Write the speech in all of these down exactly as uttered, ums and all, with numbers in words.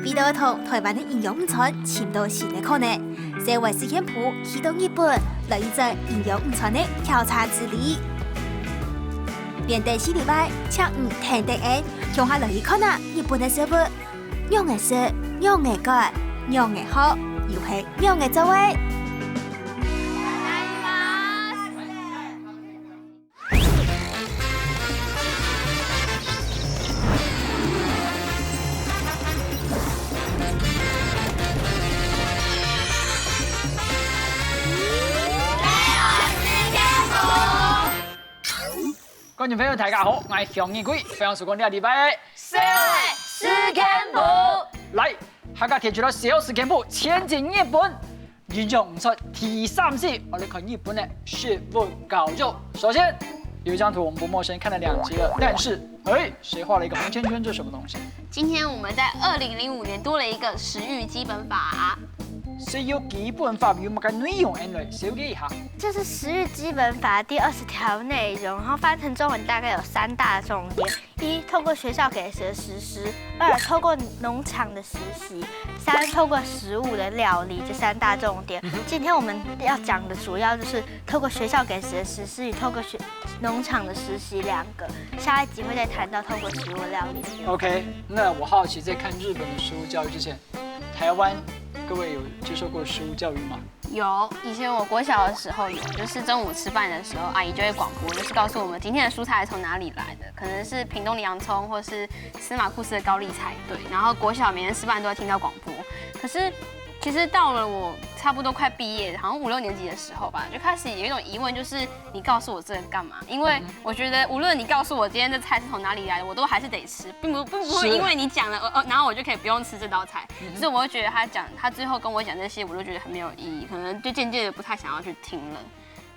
為著同臺灣个營養午餐尋著新个可能，社會實驗部去到日本來一轉營養午餐个調查之旅。連等四禮拜，請你跈等𠊎，共下來去看啊日本个食物，仰仔食，仰仔揀，仰仔學，又係仰仔做个。 觀眾朋友，大家好，𠊎係向日葵，歡迎收看這禮拜个《小時間部》。來，大家提出來《小時間部》前進日本。 營養午餐第三集，𠊎來看日本个食物教育。首先，有一張圖我們不陌生，看了兩集了，但是，哎，誰畫了一個紅圈圈？這什麼東西？今天我們在二零零五年多了一個食育基本法。食育基本法有麼个內容？𠊎來紹介一下。就是食育基本法第二十條內容，然後翻成中文大概有三大重點。 一，透過學校給食的食事；二，透過農場的實習；三，透過食物的料理。這三大重點。今天我們要講的主要就是透過學校給食的食事與透過學農場的實習兩個。下一集會再談到透過食物料理。 OK，那我好奇，在看日本的食物教育之前，臺灣各位有接受過食物教育嗎？有，以前我國小的時候有，就是中午吃飯的時候，阿姨就會廣播，就是告訴我們今天的蔬菜從哪裡來的，可能是屏東的洋蔥，或是司馬庫斯的高麗菜，對。然後國小每天吃飯都會聽到廣播，可是其實到了我差不多快畢業，好像五六年級的時候吧，就開始有一種疑問，就是你告訴我這個幹嘛？因為我覺得無論你告訴我今天這菜是從哪裡來的，我都還是得吃，並不並不會因為你講了，哦哦，然後我就可以不用吃這道菜。所以我會覺得他講，他最後跟我講這些，我都覺得很沒有意義，可能就漸漸的不太想要去聽了。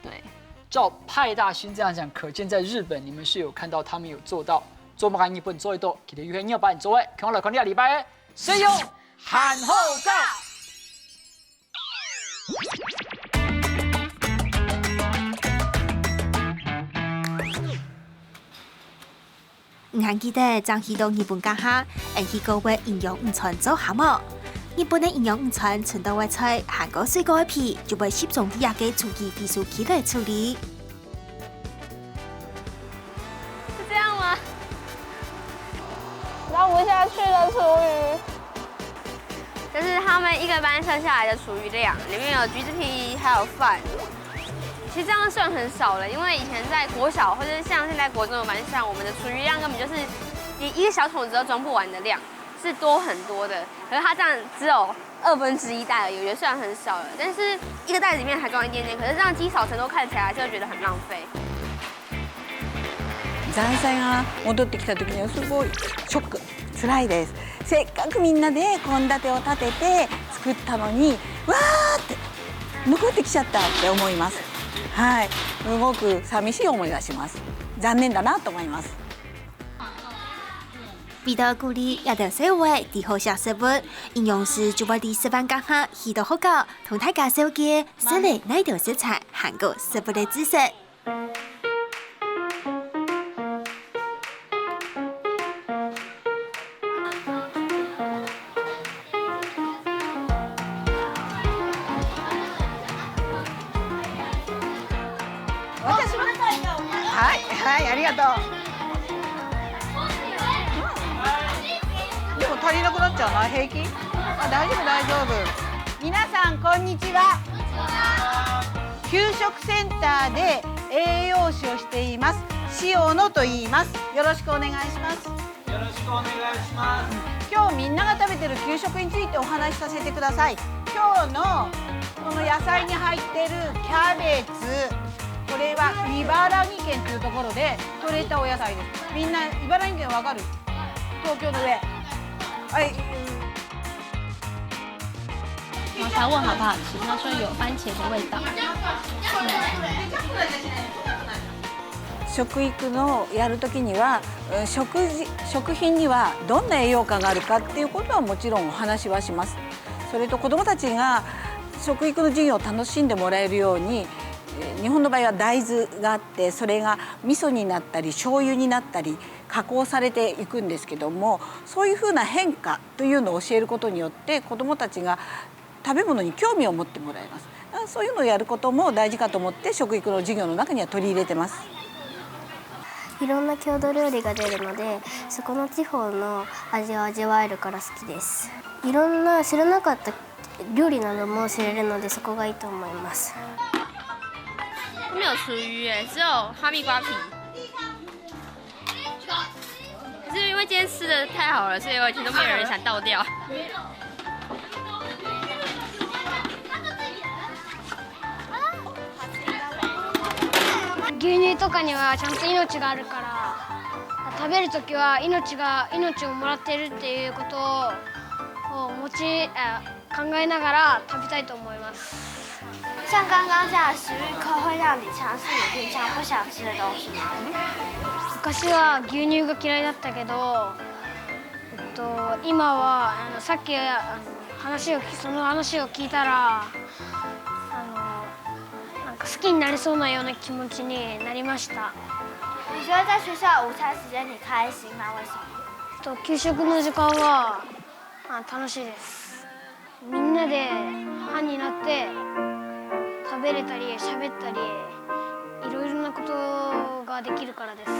對。照派大星這樣講，可見在日本你們是有看到他們有做到。做麼个日本做得到，佢等有係日本做个，看來看這禮拜个，食育還好教。 你還記得正去到日本該下，𠊎去過个營養午餐做下無？日本个營養午餐，純到个菜，還過水果个皮，就會集中在這个廚具回收區來處理。是這樣嗎？裝不下去的廚餘。這是他們一個班剩下來的廚餘量，裡面有橘子皮，還有飯。 其實這樣算很少了，因為以前在國小或者是像現在國中的班上，我們的廚餘量根本就是連一個小桶子都裝不完的量，是多很多的。可是它這樣只有二分之一袋而已，我覺得算很少了。但是一個袋子裡面還裝一點點，可是這樣積少成多，看起來還是會覺得很浪費。財政が戻ってきた時にはすごいショック、辛いです。せっかくみんなで献立を立てて作ったのに、わーって残ってきちゃったって思います。はい、すごく寂しい思いがします。残念だなと思います。為著鼓勵這兜細位知好惜食物，營養師就會在食飯該下去到學校，同大家紹介食了哪兜食材，還過食物个知識。 私も。はい、はい、ありがとう。うん。でも足りなくなっちゃわない？平気？あ、大丈夫、大丈夫。皆さん、こんにちは。給食センターで、えー、養士をしています。しおのと言います。よろしくお願いします。よろしくお願いします。今日みんなが食べてる給食についてお話しさせてください。今日のこの野菜に入ってるキャベツ、これは茨城県というところで取れたお野菜です。みんな茨城、わかる？東京の上。はい。 然后他问好不好吃，他说有番茄的味道。食育のやるときには、食事食品にはどんな栄養価があるかっていうことはもちろんお話はします。それと子どもたちが食育の授業を楽しんでもらえるように、日本の場合は大豆があって、それが味噌になったり、醤油になったり、加工されていくんですけども、そういうふうな変化というのを教えることによって、子どもたちが食べ物に興味を持ってもらえます。そういうのをやることも大事かと思って、食育の授業の中には取り入れてます。いろんな郷土料理が出るので、そこの地方の味を味わえるから好きです。いろんな知らなかった料理なども知れるので、そこがいいと思います。没有厨余耶，只有哈密瓜皮。可是因为今天吃的太好了，所以完全都没有人想倒掉。牛乳とかにはちゃんと命があるから、食べるときは命が命をもらってるっていうことを持ちあ考えながら食べたいと思います。像刚刚这样的食物课会让你尝试你平常不想吃的东西吗？昔は牛乳が嫌いだったけど、えっと、今はあのさっきあの話をその話を聞いたら、あのなんか好きになれそうなような気持ちになりました。你觉得在学校午餐时间你开心吗？为什么？と給食の時間はあ楽しいです。みんなで班になって食べれたり喋ったり、いろいろなことができるからです。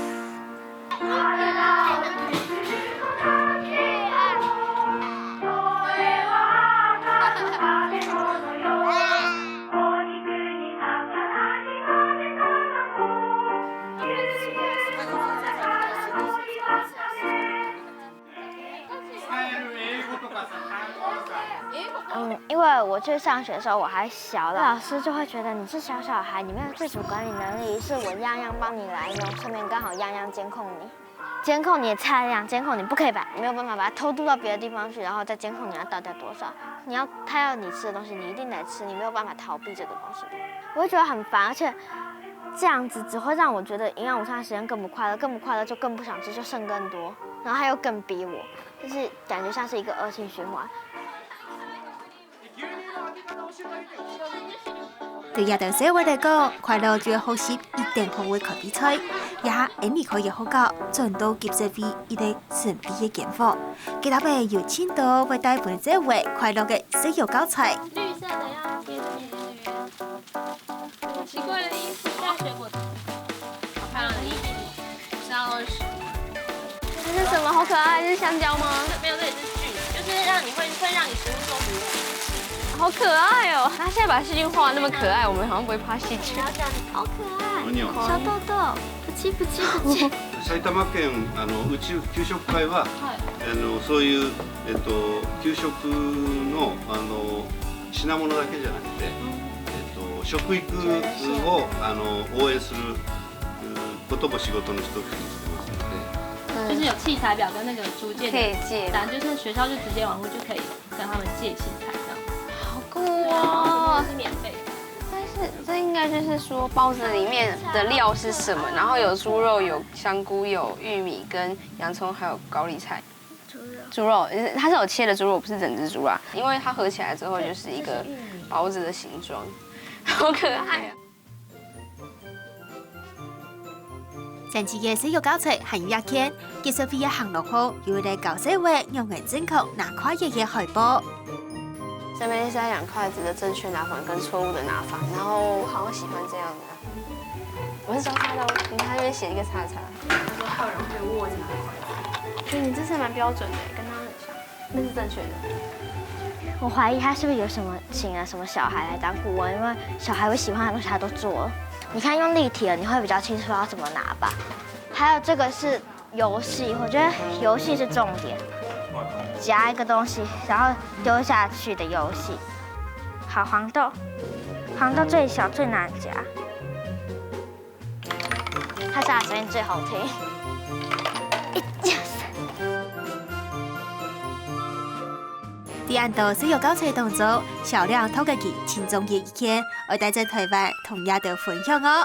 嗯，因为我去上学的时候我还小，老师就会觉得你是小小孩，你没有自主管理能力，于是我样样帮你来弄，顺便刚好样样监控你，监控你的菜量，监控你不可以把没有办法把它偷渡到别的地方去，然后再监控你要倒掉多少。你要他要你吃的东西，你一定得吃，你没有办法逃避这个东西。我会觉得很烦，而且这样子只会让我觉得营养午餐的时间更不快乐，更不快乐就更不想吃，就剩更多，然后他又更逼我。就是感觉像是一个恶性循环。對這兜細娃來講，快樂就係學習一定好个開胃菜，也係恁樣可以好搞，轉到給食會一個神秘个間房。佢兜有盡多會帶分細娃快樂个食育教材。綠色的要貼這邊，對不對？奇怪的衣服，大水果。好漂亮的衣服。 是要二十。这是什么？好可爱，这是香蕉吗？没有，这也是菌，就是让你会会让你食物中毒。好可爱哦！他现在把细菌画得那么可爱，我们好像不会怕细菌。好可爱，小豆豆，不气不气不气。埼玉县あの宇宙給食会は、あのそういうえっと給食のあの品物だけじゃなくて、えっと食育をあの応援することも仕事の一つにしてますので。就是有器材表跟那个租借的，可以借反正就是学校就直接网络就可以跟他们借器材这样。好酷哦！是免费的。但是这应该就是说包子里面的料是什么，然后有猪肉、有香菇、有玉米跟洋葱，还有高丽菜。猪肉，猪肉，它是有切的猪肉，不是整只猪啊，因为它合起来之后就是一个包子的形状，好可爱啊！ 神奇个食育教材還有一件，給食會个行路項有一個教細娃仰般正確拿筷仔个海報。上面是在講筷子的正確拿法跟錯誤的拿法，然後我好像喜歡這樣的。我是交叉刀，你看那邊寫一個叉叉。他說還有人會握這個筷子，覺得你這次蠻標準的，跟他很像。那是正确的。我怀疑他是不是有什么请了什么小孩来当顾问，因为小孩会喜欢的东西他都做了。你看用立体的，你会比较清楚要怎么拿吧。还有这个是游戏，我觉得游戏是重点，夹一个东西，然后丢下去的游戏。好，黄豆，黄豆最小最难夹。 他唱的声音最好听。在恁多食育教材當中，小亮討个佢盡中意个意見，愛帶在台灣同大家分享哦。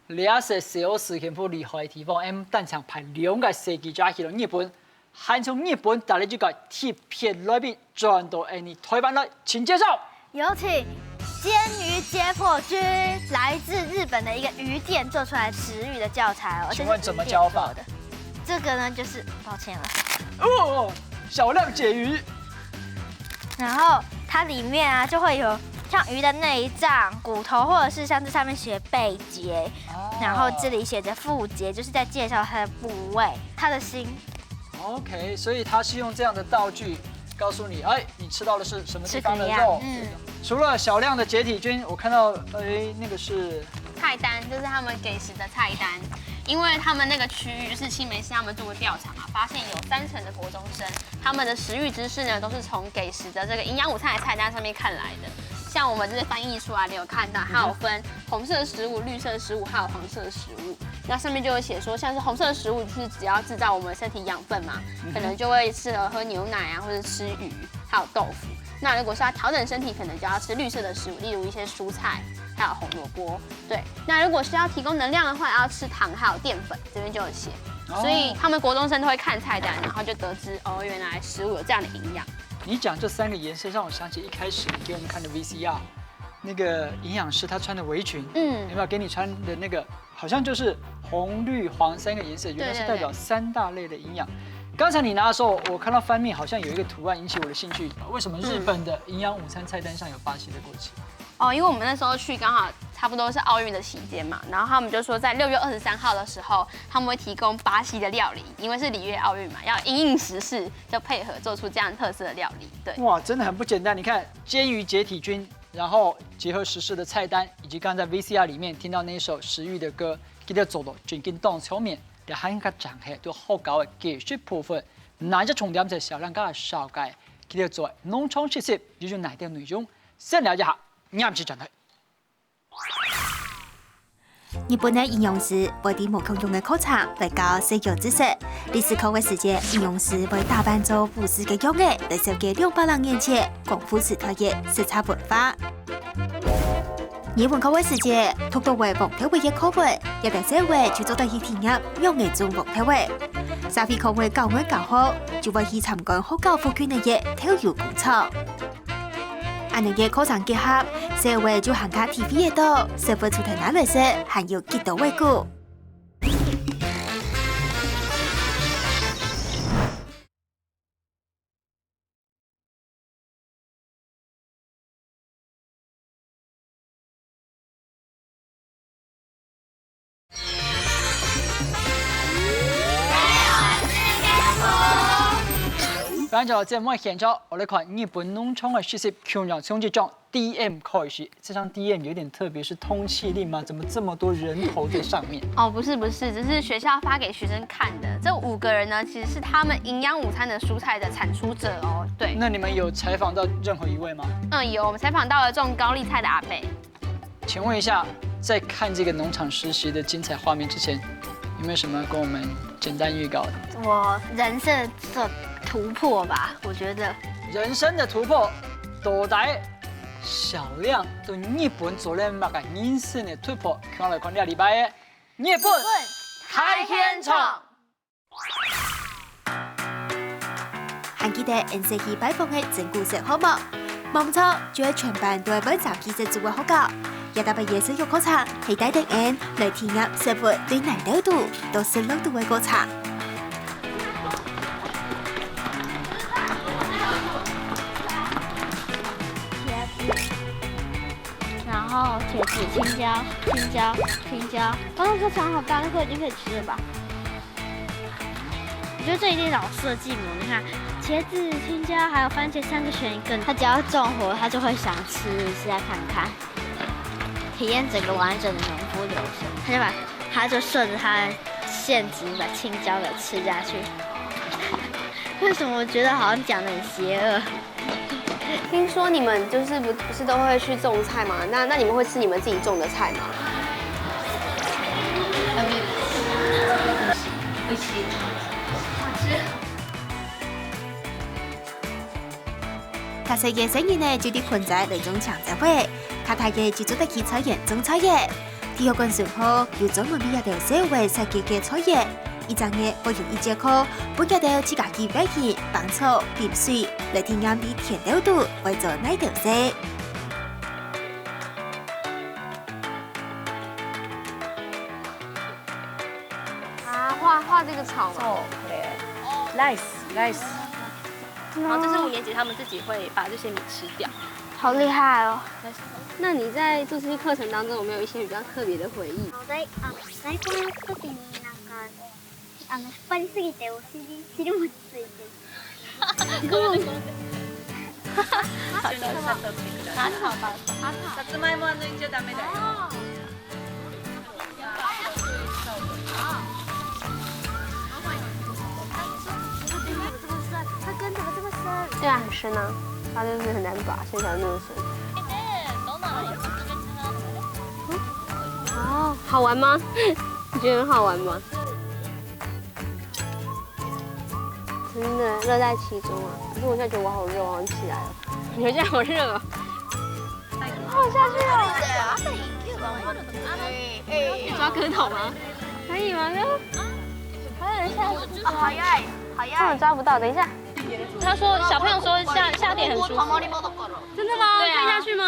這隻小事情不厲害个地方，毋單淨派兩個細記者去到日本，還從日本帶來一個特別來賓，轉到𠊎俚臺灣來，請介紹。有請煎魚解剖君，來自日本的一個魚店做出來食魚的教材哦。請問怎麼教法？這是魚店做的。這個呢，就是，抱歉了。哦，小亮解魚。然後它裡面啊，就會有像魚的內臟、骨頭，或者是像這上面寫背節，哦。然後這裡寫著腹節，就是在介紹它的部位、它的心。OK，所以他是用這樣的道具告訴你，哎，你吃到的是什麼地方的肉。吃怎麼樣？嗯。除了小亮的解體君，我看到，哎，那個是菜單，就是他們給食的菜單。因為他們那個區域就是青梅系他們做過調查嘛，發現有三成的國中生，他們的食慾知識呢，都是從給食的這個營養午餐的菜單上面看來的。像我們這些翻譯出來的，有看到，它有分紅色食物、綠色食物，還有黃色食物。那上面就有寫說，像是紅色食物，就是只要製造我們身體養分嘛，可能就會適合喝牛奶啊，或者吃魚，還有豆腐。那如果是要調整身體，可能就要吃綠色的食物，例如一些蔬菜，還有紅蘿蔔。對，那如果是要提供能量的話，要吃糖還有澱粉，這邊就有寫。所以他們國中生都會看菜單，然後就得知，哦，原來食物有這樣的營養。你講這三個顏色，讓我想起一開始你給我們看的V C R，那個營養師他穿的圍裙，嗯。有沒有給你穿的那個，好像就是紅、綠、黃三個顏色，原來是代表三大類的營養。對，對，對。剛才你拿的時候，我看到翻面好像有一個圖案引起我的興趣，為什麼日本的營養午餐菜單上有巴西的國旗？哦，因為我們那時候去剛好差不多是奧運的期間嘛，然後他們就說在六月二十三號的時候，他們會提供巴西的料理，因為是里約奧運嘛，要因應時事，就配合做出這樣特色的料理。對。哇，真的很不簡單。你看，煎魚解體君，然後結合時事的菜單，以及剛才在V C R裡面聽到那首食慾的歌，佢兜做到正經當場面，這還較正係對學校的技術部分。哪一個重點在小亮剛才紹介，佢兜做農場實習，又有哪一條內容？先了解下，念起轉來。日本个營養師會在無共樣个課程來教食養知識。歷史課个時節，營養師會打扮做武士个樣仔，來紹介兩百零年前江戶時代个食材文化。日文課个時節，讀到會黃豆仔个課文，這兜細仔就做得去體驗仰仔種黃豆仔。社會課會教文教學，就會去參觀學校附近个豆油工廠。 恁呢个課程結合，細仔就還較體會得到，食物除忒拿來食，還有幾多味緒。 歡迎來到節目現場，𠊎來看日本農場个實習，共樣從這張D M開始。這張D M有點特別，是通緝令嗎？怎麼這麼多人頭在上面？哦，不是不是，只是學校發給學生看的。這五個人呢，其實是他們營養午餐的蔬菜的產出者哦。對。那你們有採訪到任何一位嗎？嗯，有，我們採訪到了種高麗菜的阿伯。 請問一下，在看這個農場實習的精彩畫面之前，有沒有什麼跟我們簡單預告的？我人生的突破吧，我覺得。人生的突破，到底小亮對日本做了麼个人生的突破？看來看這禮拜个日本大現場。 還記得𠊎細時去拜訪个真古色項目？無錯，就係全班都係換衫去食晝个學校。這搭个夜市有課程，係帶等𠊎來體驗食物對泥肚到食落肚个過程。茄子，然後茄子、青椒、青椒、青椒，哦，那個腸好大，那個已經可以吃了吧？ 我覺得這一定老師的計謀。你看，茄子、青椒還有番茄三個選一個，他只要中火，他就會想吃一下看看，體驗整個完整的農夫流程。他就把，他就順著他的陷阱把青椒給吃下去。為什麼我覺得好像講得很邪惡？ 聽說你們就是不，不是都會去種菜嗎？那，那你們會吃你們自己種的菜嗎？大細个細人仔就在盆栽內種青椒仔，較大个就做得去菜園種菜仔。體育館上課有專門為這兜細人仔設計个菜園，一隻月會有一節課，分佢兜自家去挖泥、挷草、淋水，來體驗在田頭肚會做哪兜事。啊，畫畫這個草嘛。そう、これ。ライス、ライス。然後這是五年級，他們自己會把這些米吃掉。好厲害哦！那你在做這些課程當中，有沒有一些比較特別的回憶？大、あ、大根の時になんか、あの、引っ張りすぎてお尻、尻餅ついてる。さつまいもは抜いちゃダメだよ。对啊，很深啊，它就是很难拔，所以才会那么深。哦，好玩吗？你觉得很好玩吗？真的乐在其中啊！可是我现在觉得我好热，我好想起来哦。你们现在好热哦。好下去哦。抓蝌蚪吗？可以吗？就快点下去。好呀，好呀。根本抓不到，等一下。他说，小朋友说下，下点很舒服。真的吗？对啊。可以下去吗？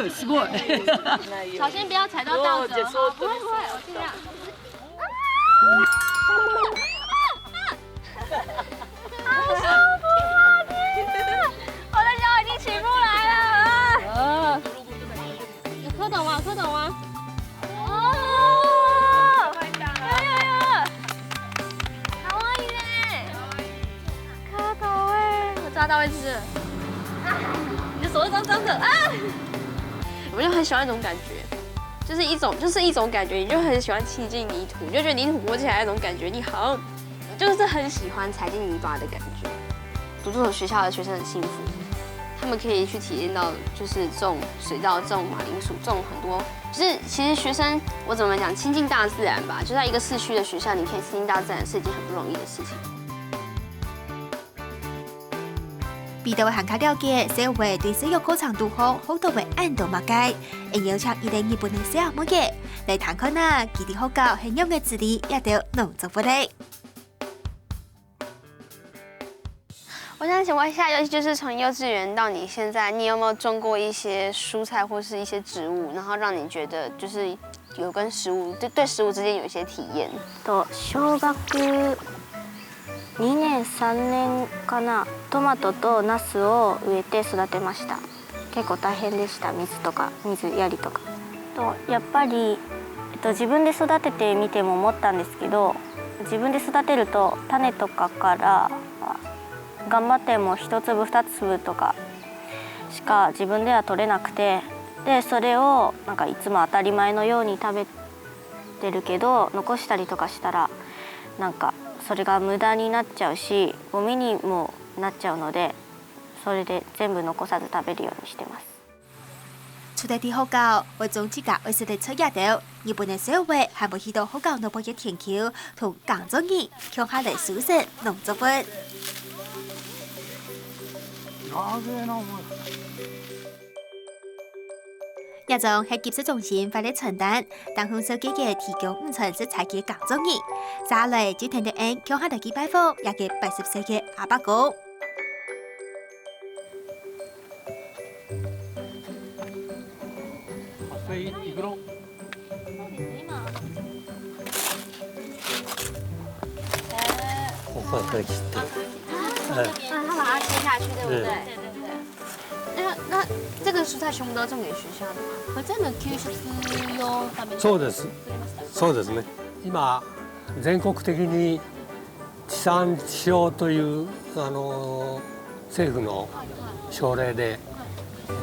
すごい。小心不要踩到稻子哦。不会，不会，我尽量。好舒服啊！天啊，我的脚已经起不来了。啊！有蝌蚪吗？有蝌蚪吗？哦，有有有，かわいいね。蝌蚪哎，我抓到一只了。啊，你的手都脏脏的啊！我就很喜欢那种感觉，就是一种，就是一种感觉，你就很喜欢亲近泥土，你就觉得泥土摸起来那种感觉，你好像就是很喜欢踩进泥巴的感觉。读这所学校的学生很幸福，他们可以去体验到就是种水稻、种马铃薯、种很多，就是其实学生我怎么讲，亲近大自然吧，就在一个市区的学校，你可以亲近大自然是一件很不容易的事情。為著會還較了解小朋友對教育過程當中學到个恁多麼个，會邀請一个日本个小妹仔來聽看啊，佢在學校係仰个處理這兜農作物个。我想請問一下，尤其就是從幼稚園到你現在，你有沒有種過一些蔬菜或是一些植物，然後讓你覺得就是有跟食物，對，對食物之間有一些體驗？と、小学二年、三年かな、トマトとナスを植えて育てました。結構大変でした。水とか、水やりとか。と、やっぱり、えっと、自分で育ててみても思ったんですけど、自分で育てると種とかから、頑張っても一粒二粒とかしか自分では取れなくて、で、それをなんかいつも当たり前のように食べてるけど、残したりとかしたら、なんかそれが無駄になっちゃうし、ゴミにもなっちゃうので、それで全部残さず食べるようにしてます。除了在學校會種自家愛食个菜這兜，日本个小朋友還會去到學校外背个田坵，同耕作人共下來收成農作物。這張係給食中心發个傳單，當紅燒雞个提供午餐食材个耕作人，接下來就跈等𠊎共下來去拜訪這个八十歲个阿伯公。 所以いくら？我会喝起的。嗯，他把它切下去，对不对？对对对。那那这个蔬菜全部都种给学校的吗？これ全部給食用ために。そうです。そうですね。今全国的に地産地消という、あの政府の省令で、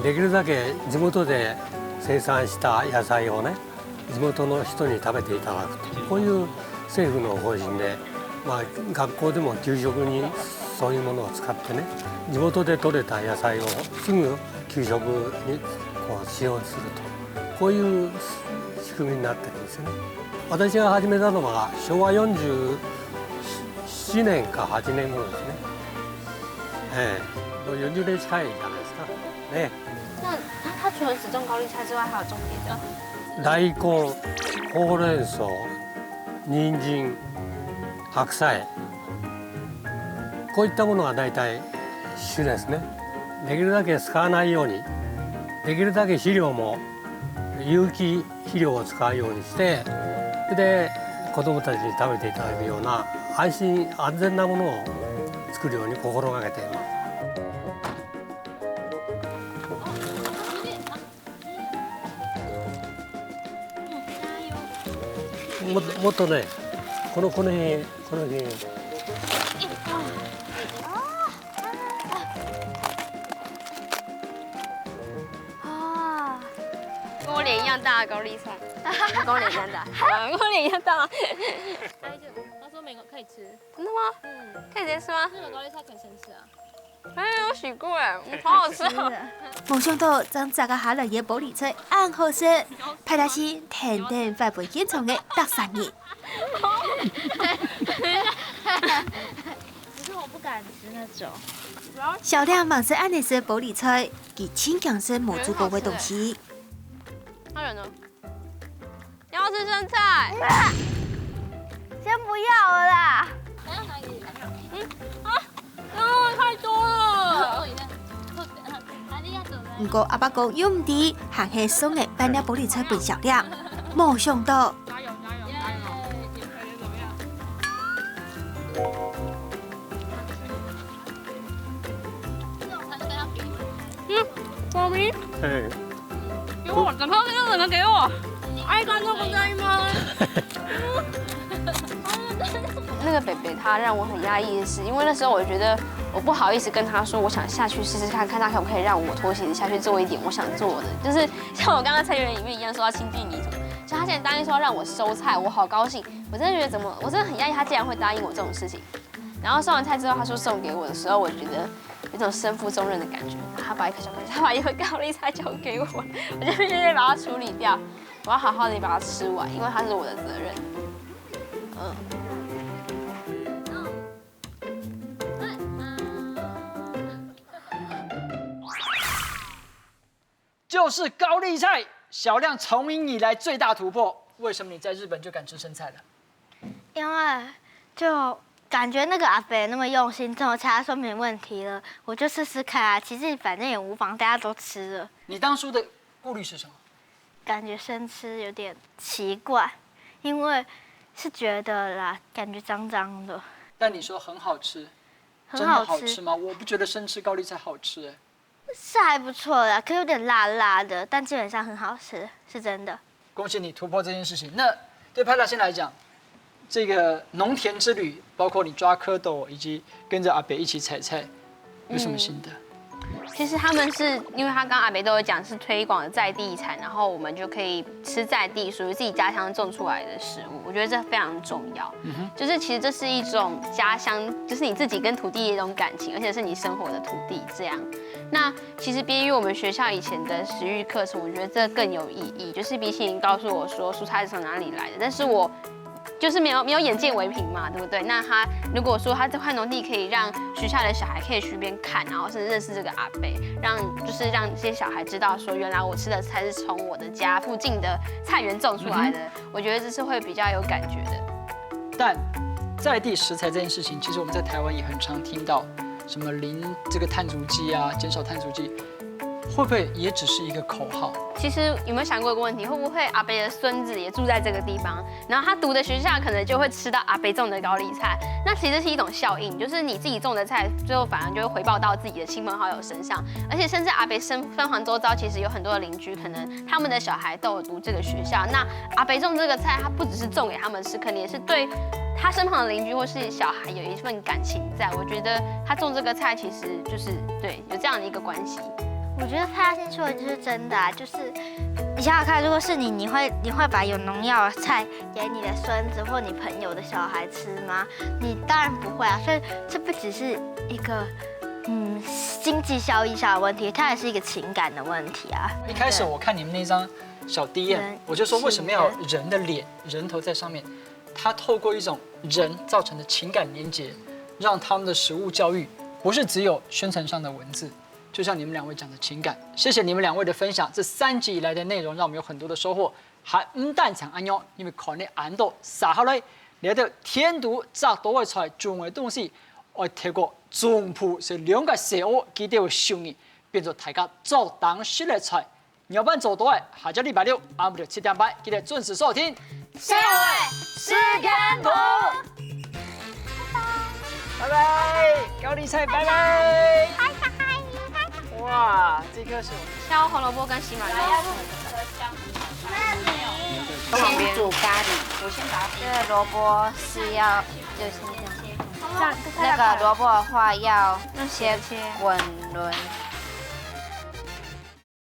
できるだけ地元で生産した野菜をね、地元の人に食べていただくと、こういう政府の方針で、まあ、学校でも給食にそういうものを使ってね、地元で採れた野菜をすぐ給食にこう使用すると、こういう仕組みになってるんですよね。私が始めたのは昭和よんじゅうななねんかはちねん頃ですね。ええ、もうよんじゅうねん近いじゃないですか。ね。那他他除了只种高丽菜之外，还有种别的？大根、ほうれん草、人参、白菜、こういったものは大体主ですね。できるだけ使わないように、できるだけ肥料も有機肥料を使うようにして、で、子供たちに食べていただくような安心安全なものを作るように心がけています。も、もっとね、この、この、この、啊，跟我脸一样大的高丽菜，跟我脸一样大，啊，跟我脸一样大吗？他说没有，可以吃。真的吗？嗯，可以直接吃吗？那个高丽菜可以生吃啊。哎，有洗过哎，好好吃啊。没想到正摘个下来个玻璃菜恁好食，派大星天天发分现场个得三日。可是我不敢吃那种。小亮蛮是恁呢食玻璃菜，佢真驚食無煮過个东西。他人呢？你要吃生菜？先不要了啦。嗯啊，哦，太多了。不过阿伯公又毋知，还係送个半粒玻璃菜分小亮，没想到。嗯，妈咪，哎，给我，整颗，整个给我。ありがとうございます。那个北北他让我很压抑的是，因为那时候我觉得我不好意思跟他说，我想下去试试看，看他可不可以让我拖鞋子下去做一点我想做的，就是像我刚刚菜园里面一样说要亲近泥土，所以他现在答应说要让我收菜，我好高兴。我真的觉得怎么，我真的很压抑，他竟然会答应我这种事情。然后收完菜之后，他说送给我的时候，我觉得有种身负重任的感觉。然后他把一颗小高丽，他把一颗高丽菜交给我，我就必须把它处理掉。我要好好的把它吃完，因为它是我的责任。嗯。就是高丽菜，小亮从影以来最大突破。为什么你在日本就敢吃生菜了？因为就感觉那个阿伯那么用心，这么他说没问题了，我就试试看啊。其实反正也无妨，大家都吃了。你当初的顾虑是什么？感觉生吃有点奇怪，因为是觉得啦，感觉脏脏的。但你说很好吃，很真的好好吃吃吗？我不觉得生吃高丽菜好吃哎。是还不错啦，可有点辣辣的，但基本上很好吃，是真的。恭喜你突破这件事情。那对派大星来讲，这个农田之旅，包括你抓蝌蚪，以及跟着阿伯一起采菜，有什么心得？其实他们是因为他刚刚阿伯都有讲是推广在地产，然后我们就可以吃在地属于自己家乡种出来的食物，我觉得这非常重要。就是其实这是一种家乡，就是你自己跟土地的一种感情，而且是你生活的土地这样。那其实毕竟我们学校以前的食育课程，我觉得这更有意义。就是比起你告诉我说蔬菜是从哪里来的，但是我就是没有没有眼见为凭嘛，对不对？那他如果说他这块农地可以让学校的小孩可以去边看，然后是认识这个阿伯，让就是让这些小孩知道说，原来我吃的菜是从我的家附近的菜园种出来的，我觉得这是会比较有感觉的。但在地食材这件事情，其实我们在台湾也很常听到，什么零这个碳足迹啊，减少碳足迹，会不会也只是一个口号？其实有没有想过一个问题？会不会阿伯的孙子也住在这个地方？然后他读的学校可能就会吃到阿伯种的高丽菜。那其实是一种效应，就是你自己种的菜，最后反而就会回报到自己的亲朋好友身上。而且甚至阿伯身身旁周遭，其实有很多的邻居，可能他们的小孩都有读这个学校。那阿伯种这个菜，他不只是种给他们吃，可能也是对他身旁的邻居或是小孩有一份感情在。我觉得他种这个菜，其实就是对有这样的一个关系。我觉得派大星说的就是真的啊，就是你想想看，如果是你，你会你会把有农药的菜给你的孙子或你朋友的小孩吃吗？你当然不会啊。所以这不只是一个嗯经济效益上的问题，它也是一个情感的问题啊。一开始我看你们那张小 D M，人我就说为什么要有人的脸、人头在上面？它透过一种人造成的情感连接，让他们的食物教育不是只有宣传上的文字，就像你们两位讲的情感。谢谢你们两位的分享，这三集以来的内容让我们有很多的收获。還毋單淨恁樣，因為看你恁多，續下來，這兜添堵、摘到个菜、種个東西，愛透過種圃，所以兩個細學，佢兜个手藝，變做大家做當食个菜。仰般做到个？下隻禮拜六暗晡六七點半，記得準時收聽。生活時間圖。拜拜，高麗菜，拜拜。哇，這棵樹。削胡蘿蔔跟喜马拉雅。先煮咖喱，我先把这个萝卜丝要就是这样，这样那个萝卜的话要切滚轮。